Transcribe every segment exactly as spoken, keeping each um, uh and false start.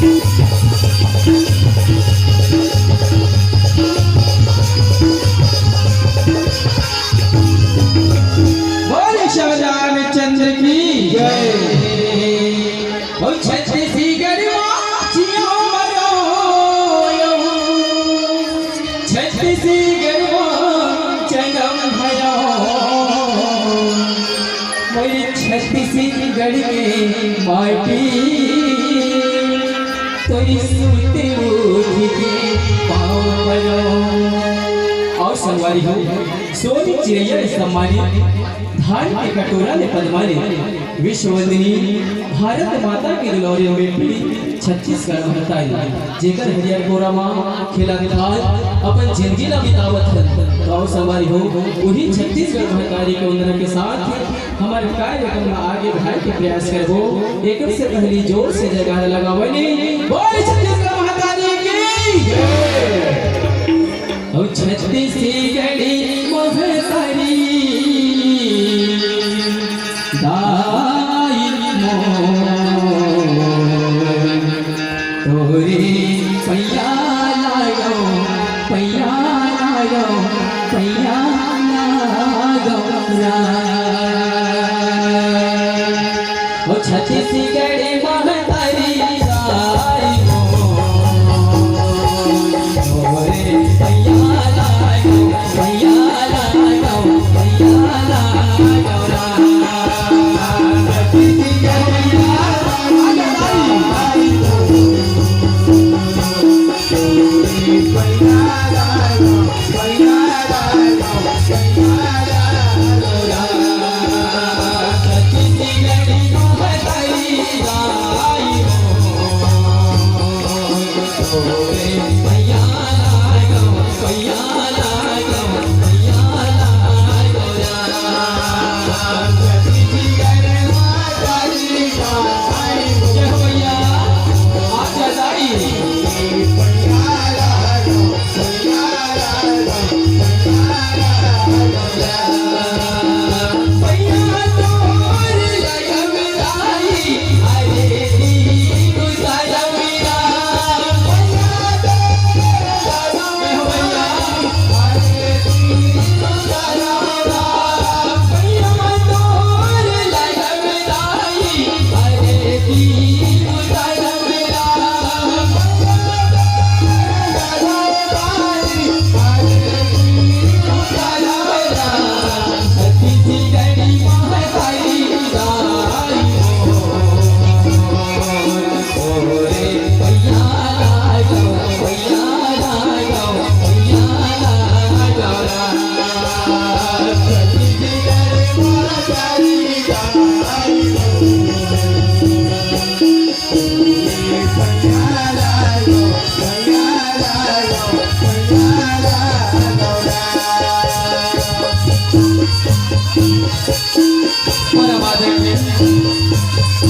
बोल शहजान चंद्र की जय। ओ छत्तीसगढ़ मा जियो मरो, छत्तीसगढ़ मा जन्म भयो। मोर छत्तीसगढ़ के माटी, तोरी सुरती उठ के पाँव परो। अउ संगवारी हो, सोनी चिरैया ले सम्मानित, धान के कटोरा ले पदमानित, विश्ववंदिनी भारत माता के दुलौरी बेटी छत्तीसगढ़ महतारी, जेकर हरियर कोरा मा खेलत खात अपन जिंदगी ला बितावत हन। तो अउ संगवारी हो, उही छत्तीसगढ़ महतारी के वंदना के साथ हमर कार्यक्रम ला आगे बढ़ाए के प्रयास करबो। एकर से पहली जोर से जयकारा लगावे ने, बोल छत्तीसगढ़ महतारी की जय। ओ छत्तीसगढ़ी महतारी दाई मोर, तोरे पैया लागो, पैया लागो, पैया लागो रा। ओ छत्तीसगढ़ महतारी दाई मोर, तोरे पैया लागो, पैया लागो, पैया लागो रा।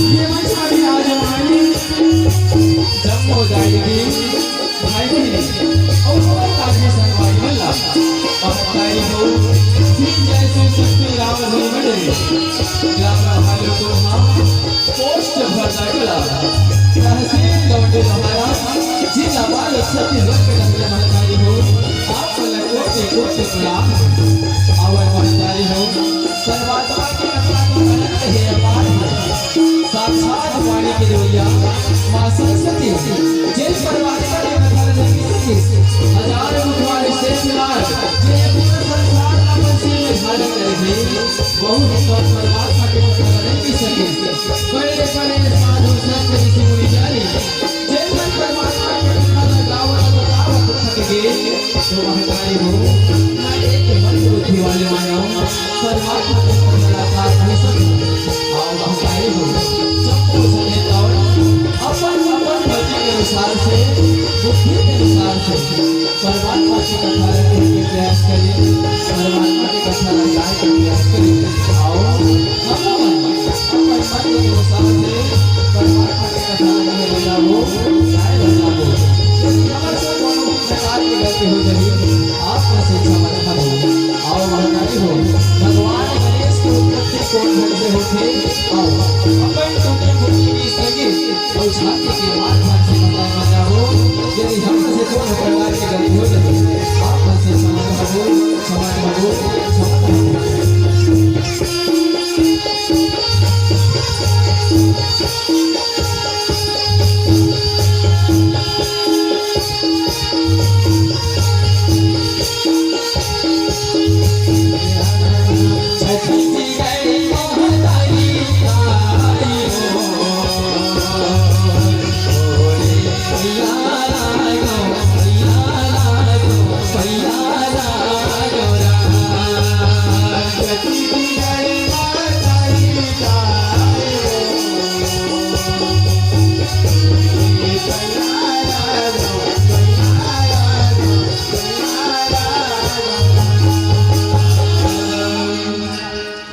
ये मंच पर विराजमान जम्मो जाय के भाई बहिनी अउ आदमी संगवारी मन ला बधाई हो। श्री जय शिव शक्ति राम धुन मंडली, ग्राम भालू कोहा, पोस्ट भरदा कला, तहसील लौंडेवाला, जिला बाल छत्तीसगढ़ के डगरा महतारी हो। आप मन ला कोटि कोटि प्रणाम। आवय महतारी हो, परमात्मा के कथा के अनंत हे अपार हो। साक्षात वाणी के देवैया माँ सरस्वती, जेन परमात्मा के कथा ल नहीं सकिस, हजार मुख वाले शेषनाग, जे पूरा संसार ला अपन सिर में धारण करे हे, वहू हे तो परमात्मा के कथा ल नहीं सकिस। बड़े बड़े साधु संत ऋषि मुनि जानी, जेन मन परमात्मा के कथा ल गावत बतावत थक गे, तो महतारी हो, ना एक मंद बुद्धि वाले मानव परमात्मा के कथा ला गा नहीं सकय। अउ महतारी हो, जम्मो झने तो अपन अपन मर्जी के अनुसार से, बुद्धि के अनुसार से परमात्मा के कथा ला कहे के प्रयास करे, परमात्मा के कथा ला गाय के प्रयास करे। अउ हम लोगन अपन मन के अनुसार से परमात्मा के कथा ला कहे बर जाबो, गाय बर जाबो। यदि हमर से कोनो भी प्रकार के गलती हो जाही, आप मन से क्षमा चाहत हौं। अउ महतारी हो, भगवान गणेश के उत्पत्ति कोन ढंग से होथे? अउ अपन टुंडी मुंडी के संगे अउ छाती के मार मार के परिवार के गतिविधि आप मन से समाज भागो, समाज भागो, समाज भागो।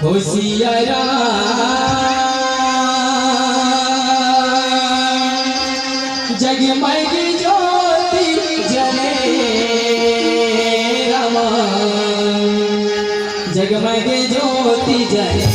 होशियारा जगमग ज्योति जले रामा, जगमग ज्योति जले।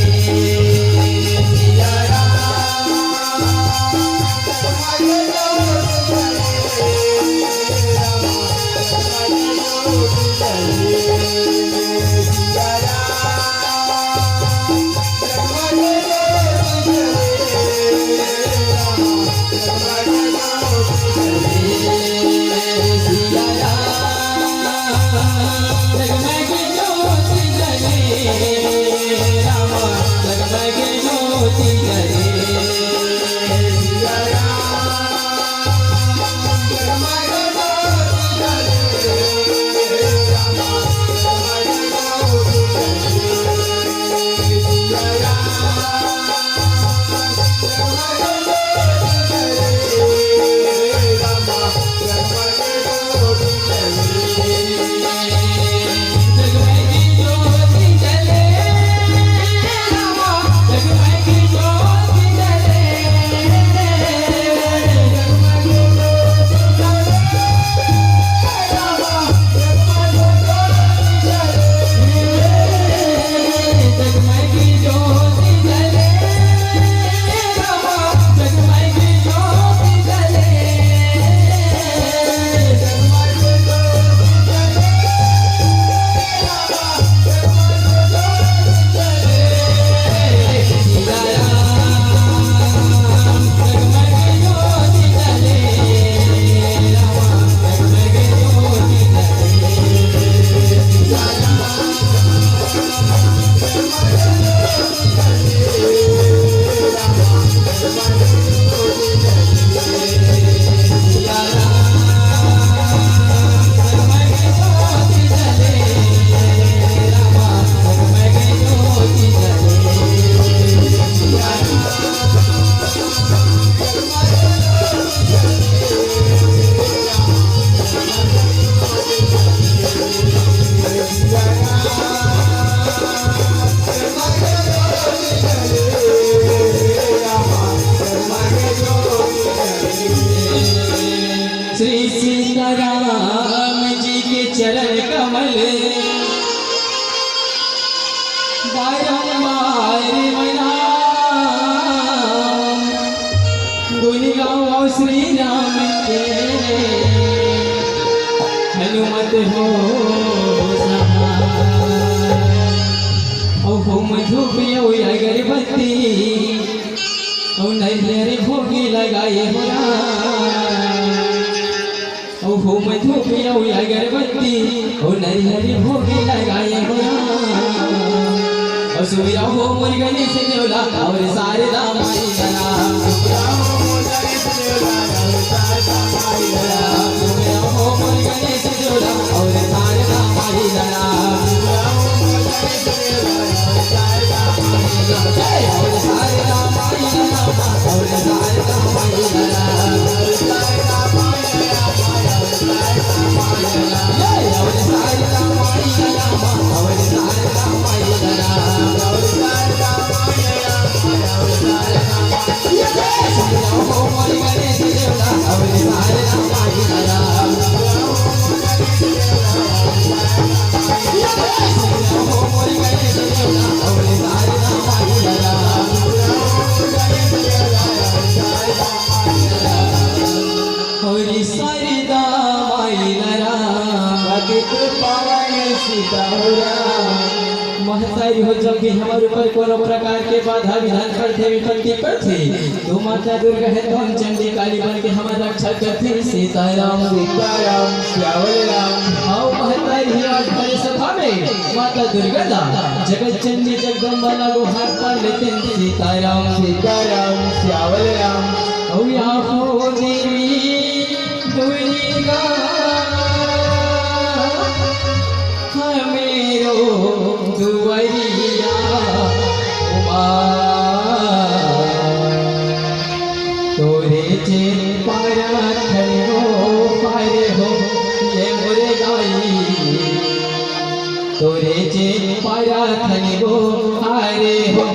श्री सीताराम जी के चरण कमल बारंबार मनाओ। गुण गाओ श्री राम के, हनुमत हो सहाय। ओ होम धूप यो अगरबत्ती, ओ नरियर भोग लगाए हो राम। ओ होम धूप यो अगरबत्ती, ओ नरियर भोग लगाए हो राम। ओ सुमिरा हो मोर गणेश देवला, और शारदा माई ला। सुमिरा हो मोर गणेश देवला, और शारदा माई ला। सुमिरा हो मोर गणेश देवला, और शारदा माई ला। महतारी हो, जब भी हमर ऊपर कोनो प्रकार के बाधा विधान पड़थे, विपत्ति पड़थे, तो माता दुर्गा हे तो हम चंडी काली बन के हमर रक्षा करथे। सीताराम, सीताराम, सियावल राम। आओ महतारी हो, आज भरे सभा में माता दुर्गा ला जगत चंडी जगदम्बा ला गोहार पार लेते हैं। सीताराम, सीताराम, सियावल राम। ओ या हो देवी दुर्गा, हमेरो दुआरिया उमा, तोरे जे पारथन हो पारे हो, ये मोरे दाई। तोरे जे पारथन हो पारे हो।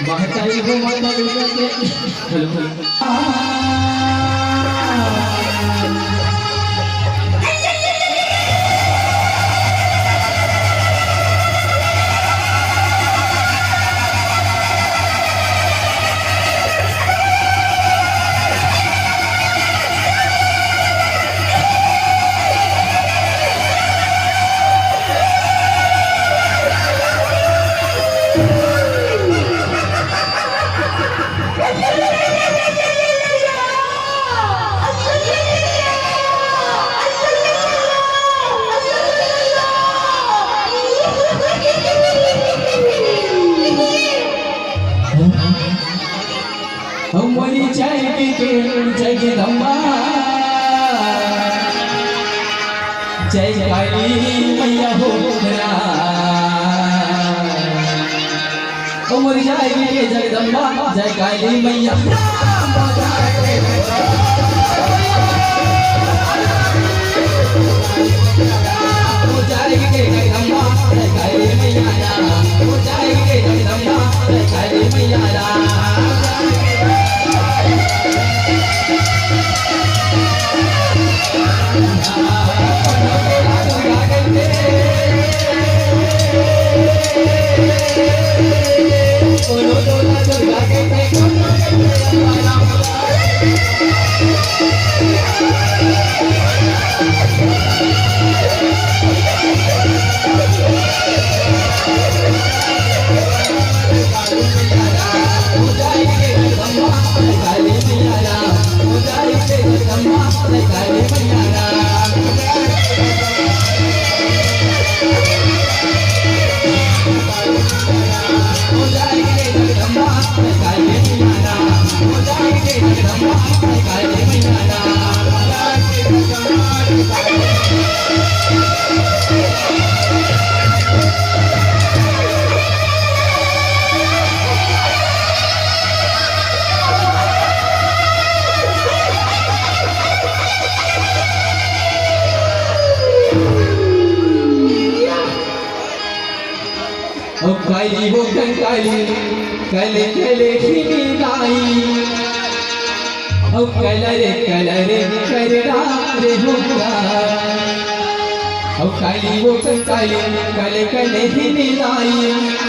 महतारी हो माता दुर्गा के। Hello, hello. जय काली मैया हो राम। ओ मोरी जाएगी के जगदम्बा, जय काली मैया। ओ जाएगी के जगदम्बा, जय काली मैया राम। ओ जाएगी के जगदम्बा, जय काली मैया राम। ओ काली वो कंकाली, कले कले ही निदाई। ओ कले रे कले रे, करे राम रे हो राम। ओ काली वो कंकाली, कले कले ही निदाई।